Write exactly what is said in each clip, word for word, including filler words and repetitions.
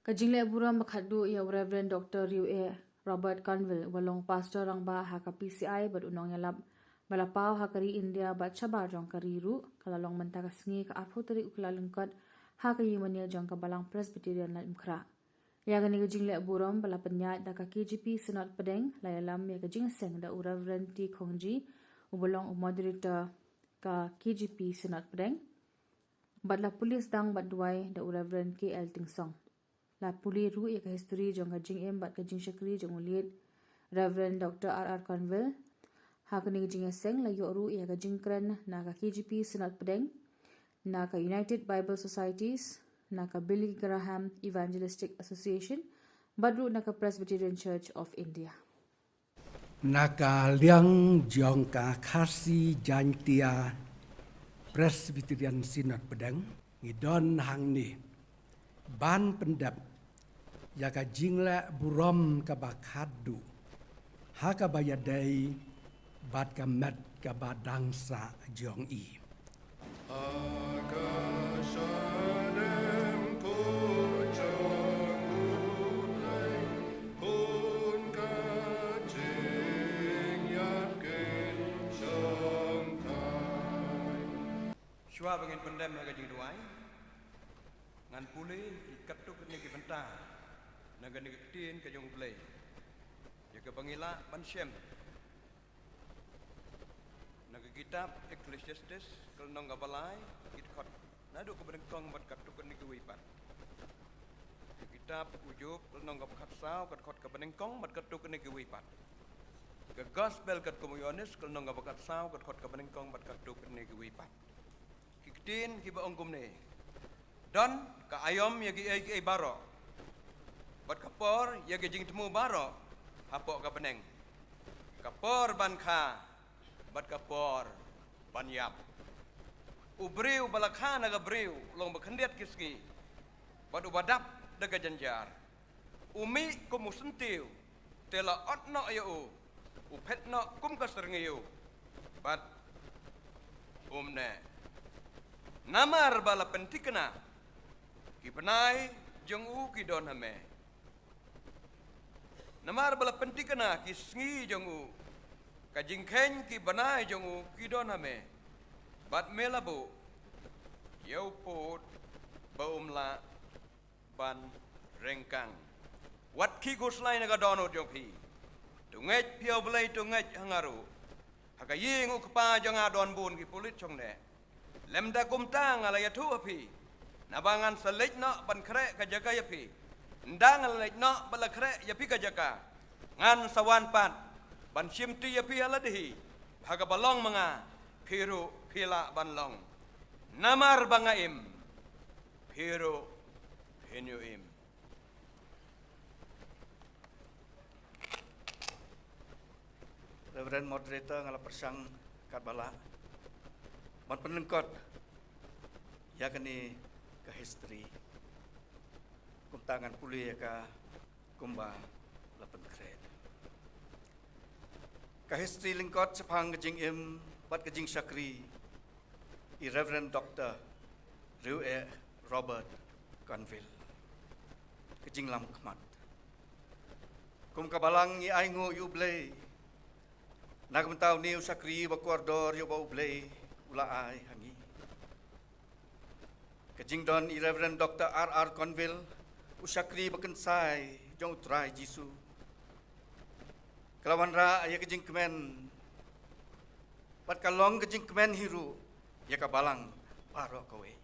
Ka jingleh burom ba khatduh ïa u Reverend Doctor Riew E Robert Conville, uba long Pastor Rangbah ha ka P C I bad u nongïalap ba la paw ha ka ri India bad shabar jong ka ri ruh, ka la long mynta ka sngi ka arphew tarik u Kyllalyngkot ha ka ïingmane jong ka Balang Presbyterian Laitumkhrah. Ïa kane ka jingleh burom ba la pynïaid da ka K J P Synod Pdeng la ïalam ïa ka jingïaseng da u Reverend T Khongji, uba long u moderator ka K J P Synod Pdeng, bad la pule sdang bad duwai da u Reverend K L Tynsong. La pule ruh ïa ka history jong ka jingim bad ka jingshakri jong u late Reverend Doctor R R Conville. Ha kane ka jingïaseng la ïoh ruh ïa ka jingkren na ka K J P Synod Pdeng, na ka United Bible Societies, na ka Billy Graham Evangelistic Association, bad ruh na ka Presbyterian Church of India. Na ka liang jong ka Khasi Jaintia Presbyterian Synod Pdeng, ngi don hangne ban pyndep ïa ka jingleh burom kaba khatduh ha kaba ïadei bad ka met kaba dang sah jong i. Ha ka shalem ko jong U Blei, khun ka jingïap kin shong thait. Shuwa ba ngin pyndem ha ka jingduwai, ngan pule ki katto katne ki bynta na kane ka ktien ka jong U Blei, ïa kaba ngi lah ban shem na ka kitab Ecclesiastes, ka lynnong kaba lai, ki dkhot naduh kaba nyngkong bad katto katne kiwei pat. Ka kitab U Job, ka lynnong kaba khatsaw, ka dkhot kaba nyngkong bad katto katne kiwei pat. Ka Gospel katkum u Ïoannis, ka lynnong kaba khatsaw, ka dkhot kaba nyngkong bad katto katne kiwei pat. Ki ktien kiba ong kumne: Don ka aïom ïa kiei kiei baroh, bad ka por ïa ki jingthmu baroh hapoh ka bneng, ka por ban kha bad ka por ban ïap. U briew ba la kha na ka briew u long ba khyndiat ki sngi, bad uba dap da ka jynjar. U mih kum u syntiew, te la ot noh ïa u, u phet noh kum ka syrngiew, bad um neh. Namar ba la pynthikna, ki bnai jong u ki don ha me. Namar ba la pynthikna ki sngi jong u, ka jingkheiñ ki bnai jong u ki don ha me. Bad me la buh ïa u pud ba um lah ban ryngkang. Wat khih khuslai na ka dohnud jong phi. To ngeit phi ha U Blei, to ngeit ha nga ruh. Ha ka ïing U Kpa jong nga don bun ki pulit shongneh. Lymda kumta nga la ïathuh ha phi, naba ngan sa leit noh ban khreh ka jaka ïa phi. Ynda nga la leit noh ba la khreh ïa phi ka jaka, ngan sa wan pat ban shimti ïa phi ha lade hi. Ha kaba long ma nga, phi ruh phi lah ban long. Namar ba nga im, phi ruh phin ïoh im. Reverend Moderator, nga la pyrshang katba lah ban pynlyngkot ïa kane ka history. Kumta ngan pule ïa ka kumba la pynkhreh. Ka history lyngkot shaphang ka jingim bad ka jingshakri i Reverend Doctor Riew E Robert Conville. Ka jinglam khmat. Kum ka balang ngi ainguh ïa U Blei. Na ka bynta une u shakri ba kordor ïa uba U Blei u la ai ha ngi. Ka jingdon i Reverend Doctor R R Conville, u shakri ba kynsai jong U Trai Jisu, ka la wanrah ïa ka jingkmen, bad ka long ka jingkmen hi ruh ïa ka balang baroh kawei.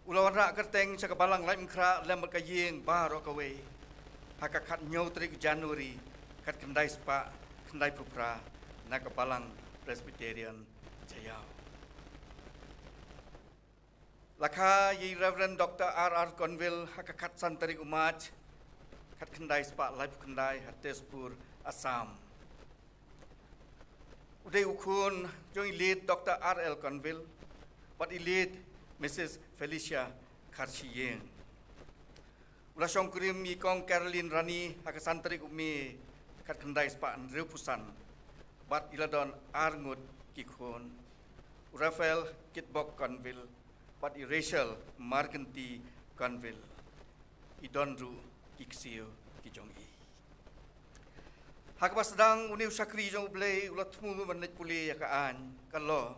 U la wanrah kyrteng sha ka Balang Laitumkhrah lem bad ka ïing baroh kawei ha ka khathynñiew tarik January, khatkhyndai spah khyndaiphew phra, na ka Balang Presbyterian Jaïaw. La kha ïa i Reverend Doctor R R Conville ha ka khatsan tarik u March, khatkhyndai spah laiphew khyndai, ha Tezpur, Assam. U dei u khun jong i late Doctor R L Conville bad i late Missus Felicia Kharshiing. U la shongkurim ïa i Kong Caroline Rani ha ka san tarik u May, khatkhyndai spah hynriewphew san, bad i la don arngut ki khun: u Raphael Kitbok Conville bad i Rachel Markynti Conville, i don ruh ki ksiew ki jong i. Ha kaba sdang, une u shakri jong U Blei u la thmu ban leit pule ïa ka aiñ ka law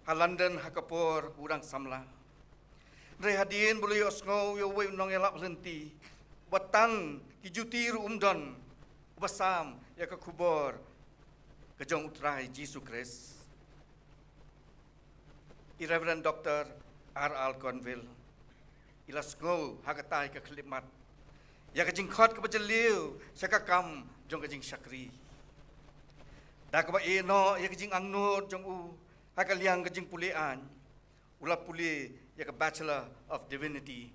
ha London ha ka por u dang samla. Hynrei hadien ba u la ïohsngew ïa uwei u nongïalap lynti ba tang ki juti ruh um don, uba sam ïa ka khubor ka jong U Trai Jisu Khrist, i Reverend Doctor R R Conville i la sngew ha katai ka khyllipmat ïa ka jingkhot kaba jylliew sha ka kam jong ka jingshakri. Da kaba ïehnoh ïa ka jingangnud jong u ha ka liang ka jingpule aiñ, u la pule ïa ka Bachelor of Divinity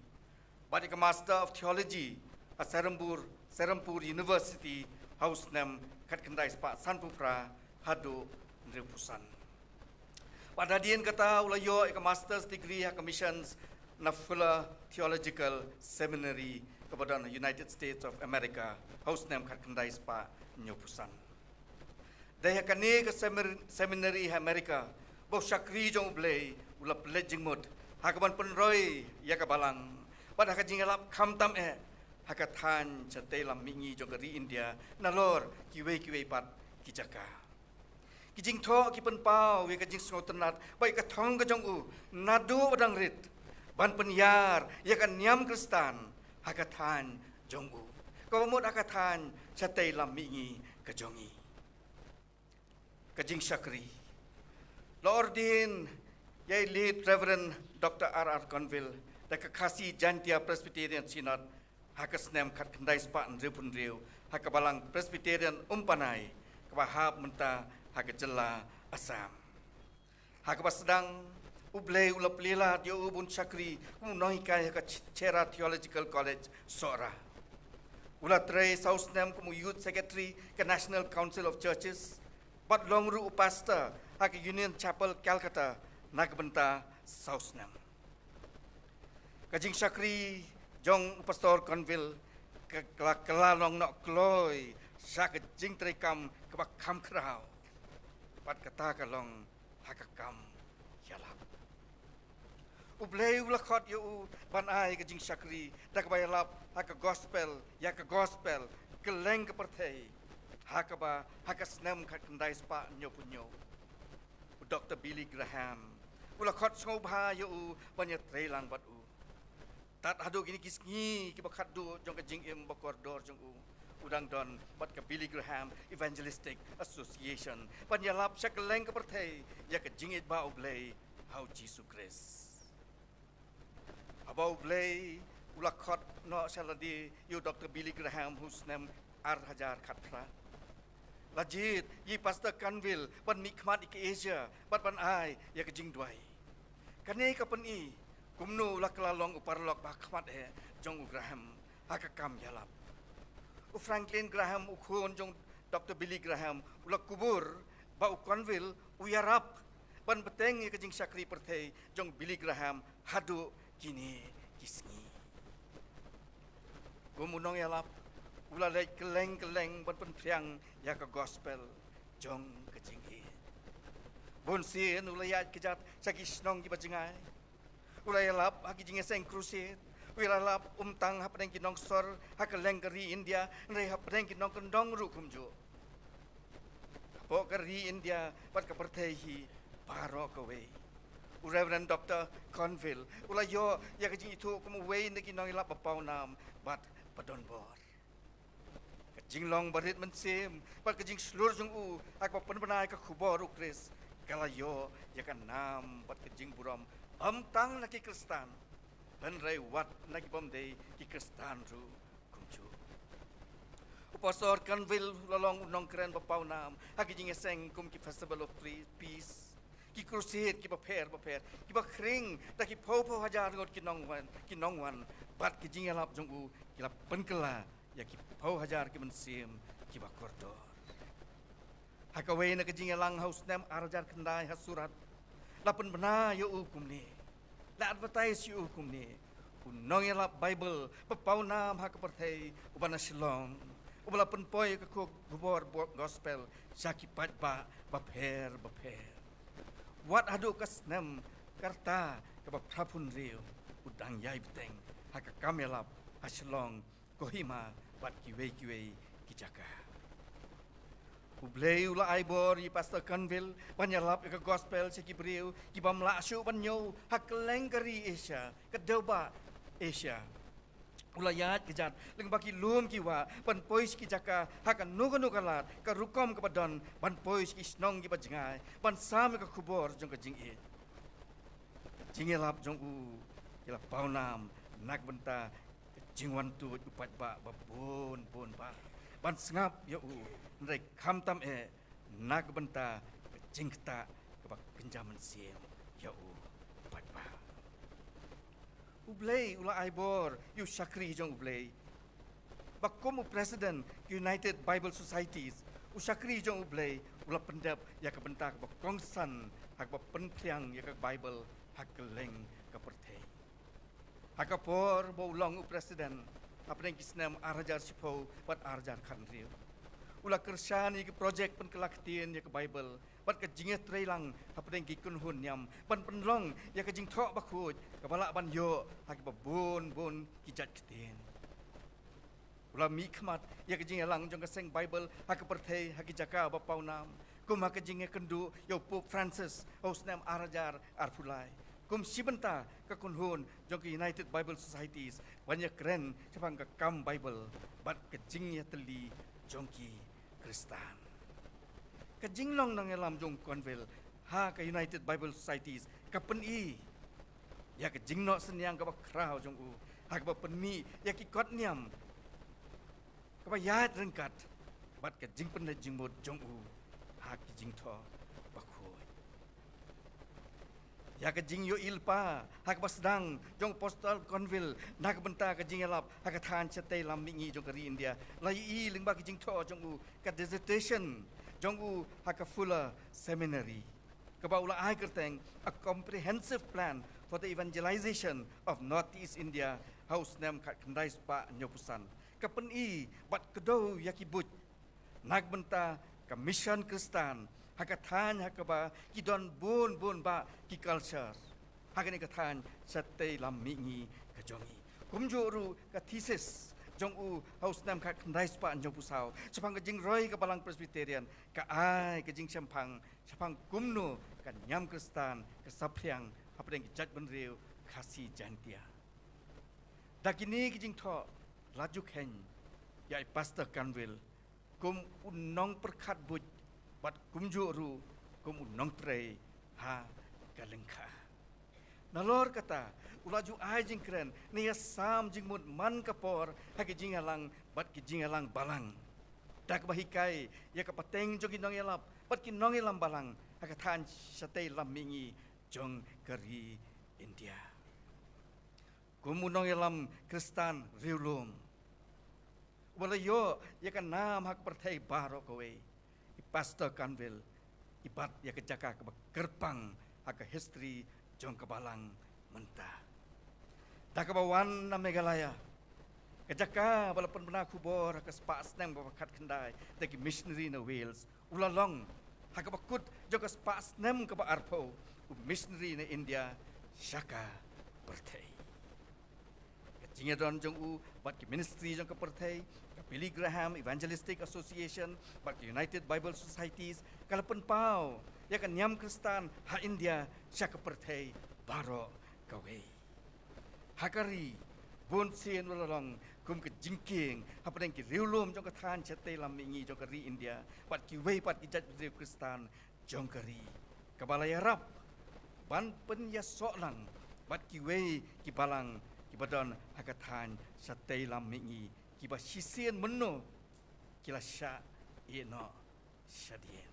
bad ïa ka Master of Theology ha Serampore, Serampore University ha u snem khatkhyndai spah sanphew phra haduh hynriewphew san. Bad hadien kata u la ïoh ïa ka Master's Degree ha ka Missions na Fuller Theological Seminary kaba don ha United States of America ha u snem khatkhyndai spah hynñiewphew san. Dei ha kane ka semer-, seminary ha America ba u shakri jong U Blei u la pynleit jingmut ha kaban pynroi ïa ka balang bad ha ka jingïalap khamtam eh ha ka thaiñ shatei lam mihngi jong ka ri India, nalor kiwei kiwei pat ki jaka. Ki jingthoh ki pynpaw ïa ka jingsngewtynnat bad ïa ka thong ka jong u naduh ba dang rit ban pynïar ïa ka niam Khristan ha ka thaiñ jong u, kaba mut ha ka thaiñ shatei lam mihngi ka jong i. Ka jingshakri. La ordain ïa i Late Reverend Doctor R R Conville da ka Khasi Jaintia Presbyterian Synod ha ka snem khatkhyndai spah hynriewphew hynriew ha ka Balang Presbyterian Umpanai, kaba hap mynta ha ka jylla Assam. Ha kaba sdang, U Blei u la plie lad ïa u ban shakri kum u nonghikai ha ka Ch-, Chera Theological College, Sohra. U la trei saw snem kum u Youth Secretary ka National Council of Churches bad long ruh u pastor ha ka Union Chapel, Calcutta na ka bynta saw snem. Ka jingshakri jong u Pastor Conville ka, ka la, ka la long noh kloi sha ka jingtreikam kaba kham khraw. Bad kata ka long ha ka kam ïalap. U Blei u la khot ïa u ban ai ka jingshakri da kaba ïalap ha ka gospel, ïa ka gospel kylleng ka pyrthei, ha kaba ha ka snem khatkhyndai spah hynñiewphew hynñiew u Doctor Billy Graham u la khot sngewbha ïa u ban ïatreilang bad u. Tad haduh kine ki sngi kiba khatduh jong ka jingim ba kordor jong u, u dang don bad ka Billy Graham Evangelistic Association ban ïalap sha kylleng ka pyrthei ïa ka jingïeit ba U Blei ha U Jisu Khrist. Haba U Blei u la khot noh sha lade ïa u Doctor Billy Graham ha u snem ar hajar khatphra, la jied ïa i Pastor Conville ban mihkhmat ïa ka Asia bad ban ai ïa ka jingduwai. Kane ka pyni kumno u la kylla long u paralok ba khmat eh jong u Graham ha ka kam ïalap. U Franklin Graham, u khun jong Doctor Billy Graham, u la kubur ba u Conville u ïarap ban bteng ïa ka jingshakri pyrthei jong Billy Graham haduh kine ki sngi. Kum u nongïalap, u la leit kylleng kylleng ban pynphriang ïa ka gospel jong ka jingïeit. Bunsien u la ïaid kjat sha ki shnong kiba jngai. U la ïalap ha ki jingïaseng crusade. U la ïalap ym tang hapdeng ki nongsor ha kylleng ka ri India, hynrei hapdeng ki nongkyndong ruh kumjuh. Hapoh ka ri India bad ka pyrthei hi baroh kawei, u Reverend Doctor Conville u la ïoh ïa ka jingithuh kum uwei na ki nongïalap ba pawnam bad ba donbor. Ka jinglong barit mynsiem bad ka jingshlur jong u ha kaba pynbna ïa ka khubor U Khrist ka la ïoh ïa ka nam bad ka jingburom ym tang na ki Khristan, hynrei wat na ki bym dei ki Khristan ruh kumjuh. U Pastor Conville u la long u nongkren ba pawnam ha ki jingïaseng kum ki Festival of Pre-, Peace, ki crusade kiba pher bapher, kiba khring da ki phew phew hajar ngut ki nongwan, ki nongwan, bad ki jingïalap jong u ki la pynkylla ïa ki phew hajar ki mynsiem kiba kordor. Ha kawei na ka jingïalang ha u snem ar hajar khyndai ha Surat, la pynbna ïa u kumne, la advertise ïa u kumne u nongïalap Bible ba pawnam ha ka pyrthei uba na Shillong, uba la pynpoi ïa ka khubor gospel sha ki paidbah bapher bapher. Wat haduh ka snem ka rta kaba phra phew hynriew, u dang ïai bteng ha ka kam ïalap ha Shillong, Kohima bad kiwei kiwei ki jaka. U Blei u la ai bor ïa i Pastor Conville ban ïalap ïa ka gospel sha ki briew ki bym lah shuh ban ñiew ha kylleng ka ri Asia, ka dewbah Asia. U la ïaid kjat lyngba ki lum ki wah ban poi sha ki jaka ha kano kano ka lad, ka rukom kaba don, ban poi sha ki shnong kiba jngai ban sam ïa ka khubor jong ka jingïeit. Ka jingïalap jong u ki la pawnam na ka bynta ka jingwan tuid u paidbah ba bun bun bah ban sngap ïa u, hynrei khamtam eh na ka bynta ka jingktah kaba kynja mynsiem ïa u paidbah. U Blei u la ai bor ïa u shakri jong U Blei ba kum u president ka United Bible Societies, u shakri jong U Blei u la pyndep ïa ka bynta kaba kongsan ha kaba pynphriang ïa ka Bible ha kylleng ka pyrthei. Ha ka por ba u long u president, hapdeng ki snem ar hajar shiphew bad ar hajar khathynriew, u la kyrshan ïa ki projek pynkylla ktien ïa ka Bible bad ka jingïatreilang hapdeng ki kynhun niam ban pynlong ïa ka Jingthoh Bakhuid kaba lah ban ïoh ha kiba bun bun ki jait ktien. U la mih khmat ïa ka jingïalang jong ka seng Bible ha ka pyrthei ha ki jaka ba pawnam, kum ha ka jingïakynduh ïa u Pope Francis ha u snem ar hajar arphew lai, kum shi bynta ka kynhun jong ka United Bible Societies ban ïakren shaphang ka kam Bible bad ka jingïatylli jong ki Khristan. Ka jinglong nongïalam jong u Conville ha ka United Bible Societies ka pyni ïa ka jingnoh synñiang kaba khraw jong u ha kaba pynmih ïa ki kot niam kaba ïaid ryngkat bad ka jingpynleit jingmut jong u ha ka Jingthoh Bakhuid. Ïa ka jingïohi lypa ha kaba sdang jong u Pastor Conville na ka bynta ka jingïalap ha ka thaiñ shatei lam mihngi jong ka ri India la ïohi lyngba ka jingthoh jong u, ka dissertation jong u ha ka Fuller Seminary, kaba u la ai kyrteng A Comprehensive Plan for the Evangelization of Northeast India ha u snem khatkhyndai spah hynñiewphew san. Ka pyni bad kdew ïa ki buit na ka bynta ka mission Khristan ha ka thaiñ ha kaba ki don bun bun bah ki culture ha kane ka thaiñ shatei lam mihngi ka jong ngi. Kumjuh ruh ka thesis jong u ha u snem khatkhyndai spah hynñiewphew saw shaphang ka jingroi ka Balang Presbyterian ka ai ka jingshemphang shaphang kumno ka niam Khristan ka saphriang hapdeng ka jaitbynriew Khasi Jaintia. Da kine ki jingthoh la ju kheiñ ïa i Pastor Conville kum u nongpyrkhat buit bad kumjuh ruh kum u nongtrei ha ka lyngkha. Nalor kata, u la ju ai jingkren ne ïasam jingmut man ka por ha ki jingïalang bad ki jingïalang balang, da kaba hikai ïa ka pateng jong ki nongïalap bad ki nongïalam balang ha ka thaiñ shatei lam mihngi jong ka ri India. Kum u nongïalam Khristan riewlum uba la ïoh ïa ka nam ha ka pyrthei baroh kawei, i Pastor Conville i bat ïa ka jaka kaba kyrpang ha ka history jong ka balang mynta. Da kaba wan na Meghalaya, ka jaka ba la pynbna khubor ha ka spah snem kaba khatkhyndai da ki missionary na Wales, u la long ha kaba kut jong ka spah snem kaba arphew u missionary na India sha ka pyrthei. Ka jingïadon jong u bad ki ministry jong ka pyrthei, ka Billy Graham Evangelistic Association bad ka United Bible Societies ka la pynpaw ïa ka niam Khristan ha India sha ka pyrthei baroh kawei. Ha ka ri, bunsien u la long kum ka jingkieng hapdeng ki riewlum jong ka thaiñ shatei lam mihngi jong ka ri India bad kiwei pat ki jaitbynriew Khristan jong ka ri, kaba la ïarap ban pynïasoh lang bad kiwei ki balang kiba don ha ka thaiñ shatei lam mihngi kiba shisien mynno ki la shah ïeh noh shadien.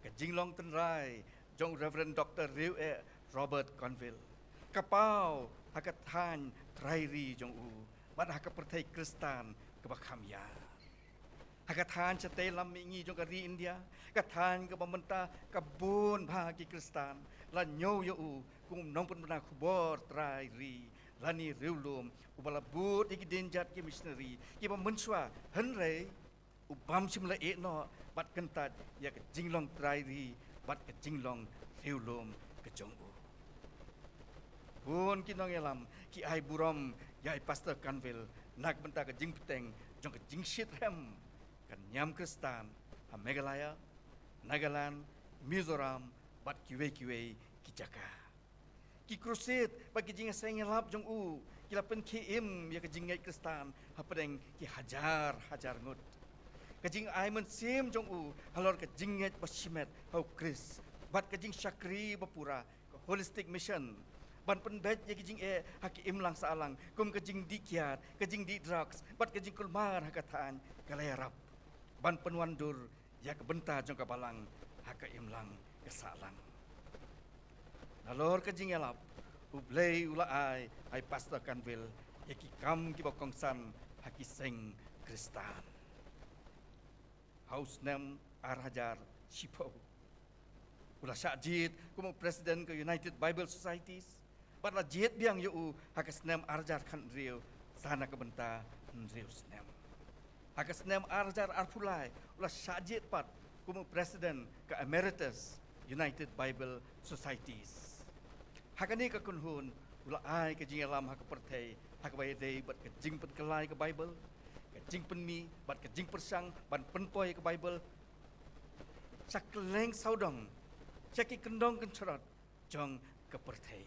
Ka jinglong tynrai jong u Reverend Doctor Rieweh Robert Conville ka paw ha ka thaiñ trai ri jong u bad ha ka pyrthei Khristan kaba kham ïar. Ha ka thaiñ shatei lam mihngi jong ka ri India, ka thaiñ kaba mynta ka bun bha ki Khristan la ñiew ïa u kum u nongpynbna khubor trai ri lane riewlum uba la bud ïa ki dienjat ki missionary kiba mynshuwa, hynrei u bym shym la ïeh noh bad kyntait ïa ka jinglong trai ri bad ka jinglong riewlum ka jong u. Bun ki nongïalam ki ai burom ïa i Pastor Kanville na ka bynta ka jingpyrshang jong ka jingshit rhem ka niam Khristan ha Meghalaya, Nagaland, Mizoram bad kiwei kiwei ki jaka. Ki crusade bad ki jingïaseng ïalap jong u ki la pynkhie im ïa ka jingngeit Khristan hapdeng ki hajar hajar ngut. Ka jingai mynsiem jong u halor ka jingngeit ba shimet ha u Khrist bad ka jingshakri ba pura ka holistic mission ban pynbeit ïa ka jingeh ha ka imlang sahlang, kum ka jingdih kiad, ka jingdih drugs bad ka jingkulmar ha ka thaiñ, ka la ïarap ban pynwandur ïa ka bynta jong ka balang ha ka imlang ka sahlang. Nalor ka jingïalap, U Blei u la ai ha i Pastor Kanville ïa ki kam kiba kongsan ha ki seng Khristan. Ha u snem ar hajar shiphew, u la shah jied kum u president ka United Bible Societies bad la jied biang ïa u ha ka snem ar hajar khathynriew, sa na ka bynta hynriew snem. Ha ka snem ar hajar arphew lai, u la shah jied pat kum u president ka Emeritus United Bible Societies. Ha kane ka kynhun, u la ai ka jingïalam ha ka pyrthei ha kaba ïadei bad ka jingpynkylla ïa ka Baibl, ka jingpynmih bad ka jingpyrshang ban pynpoi ïa ka Baibl sha kylleng sawdong, sha ki kyndong kynshrot jong ka pyrthei.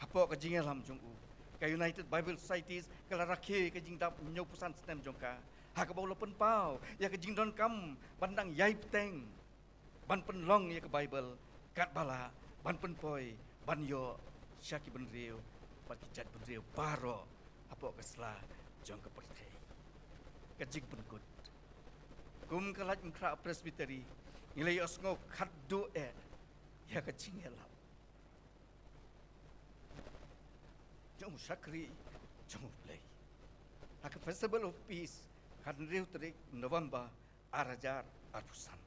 Hapoh ka jingïalam jong u, ka United Bible Societies ka la rakhe ka jingdap hynñiewphew san snem jong ka, ha kaba u la pynpaw ïa ka jingdonkam ban dang ïai bteng, ban pynlong ïa ka Baibl, katba lah ban pynpoi, ban ïoh sha ki bynriew bad ki jaitbynriew baroh hapoh ka sla jong ka pyrthei. Ka jingpynkut, kum ka Laitumkhrah Presbytery, ngi la ïohsngew khatduh eh ïa ka jingïalap jong u shakri jong U Blei ha ka Festival of Peace, khathynriew tarik November ar hajar arphew san,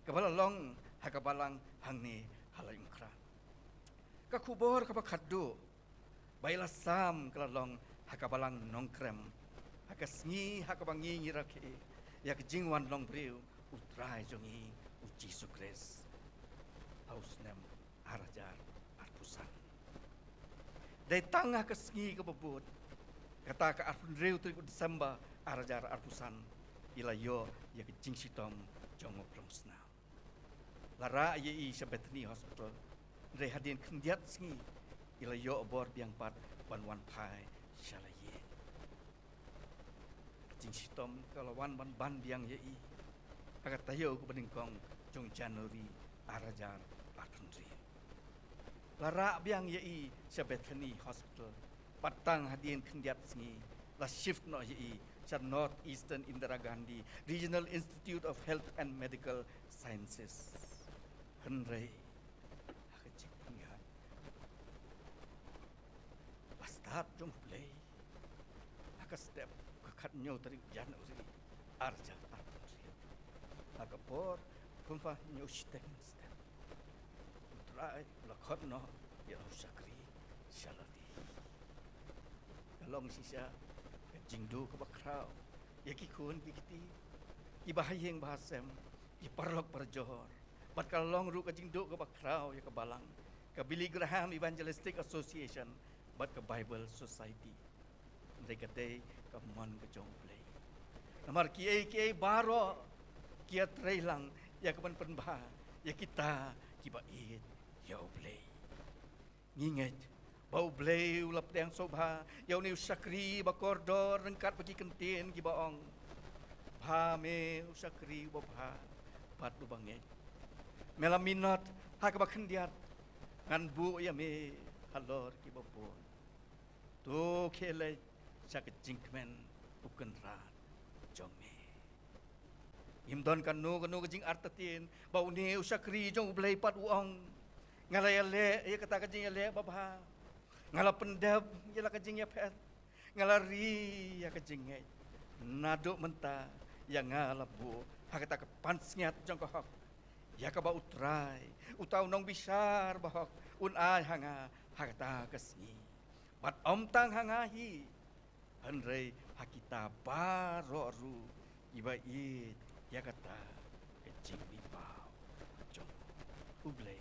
kaba la long ha ka balang hangne ha Laitumkhrah. Ka khubor kaba khatduh ba i la sam ka la long ha ka balang Nongkrem, ha ka sngi ha kaba ngi ngi rakhe ïa ka jingwan long briew U Trai jong ngi U Jisu Khrist ha u snem ar hajar arphew san. Dei tang ha ka sngi kaba bud, kata ka arphew hynriew tarik u December ar hajar arphew san, i la ïoh ïa ka jingshitom jong u Nongsnam. La rah ïa i sha Bethany Hospital, hynrei hadien khyndiat sngi i la ïoh bor biang pat ban wan phai sha la ïing. Ka jingshitom ka la wan ban ban biang ïa i ha ka taïew kaba nyngkong jong January ar hajar arphew hynriew. La rah biang ïa i sha Bethany Hospital, bad tang hadien khyndiat sngi la shift noh ïa i sha North Eastern Indira Gandhi Regional Institute of Health and Medical Sciences. Hynrei ha ka jingpynïaid ba stad jong U Blei, ha ka step ka khathynñiew tarik January ar hajar arphew hynriew, ha ka por kumba hynñiew shiteng step, U Trai u la khot noh ïa la u shakri sha la ri. Ka long shisha ka jingduh kaba khraw ïa ki khun ki kti, ki bahaïing bahasem, ki paralok parajor, bad ka long ruh ka jingduh kaba khraw ïa ka balang, ka Billy Graham Evangelistic Association bad ka Bible Society. Hynrei ka dei ka mon ka jong U Blei. Namar kiei kiei baroh ki ïatrei lang ïa ka ban pynbha ïa kita kiba ïeit ïa U Blei. Ngi ngeit ba U Blei u la pdiang sngewbha ïa une u shakri ba kordor ryngkat bad ki kyntien kiba ong: Bha me u shakri uba bha bad uba ngeit. Me la minot ha kaba khyndiat, ngan buh ïa me halor kiba bun. To khie leit sha ka jingkmen u kynrad jong me. Ngim don kano kano ka jingartatien ba une u shakri jong U Blei pat u ong: Nga la ïaleh ïa kata ka jingïaleh babha. Nga la pyndep ïa la ka jingïapher. Nga la ri ïa ka jingngeit. Naduh mynta ïa nga la buh ha kata ka pansngiat jong ka hok ïa kaba U Trai, uta u nongbishar bahok, un ai ha nga ha kata ka sngi. Bad ym tang ha nga hi, hynrei ha kita baroh ruh kiba ïeit ïa kata ka jingmihpaw jong U Blei.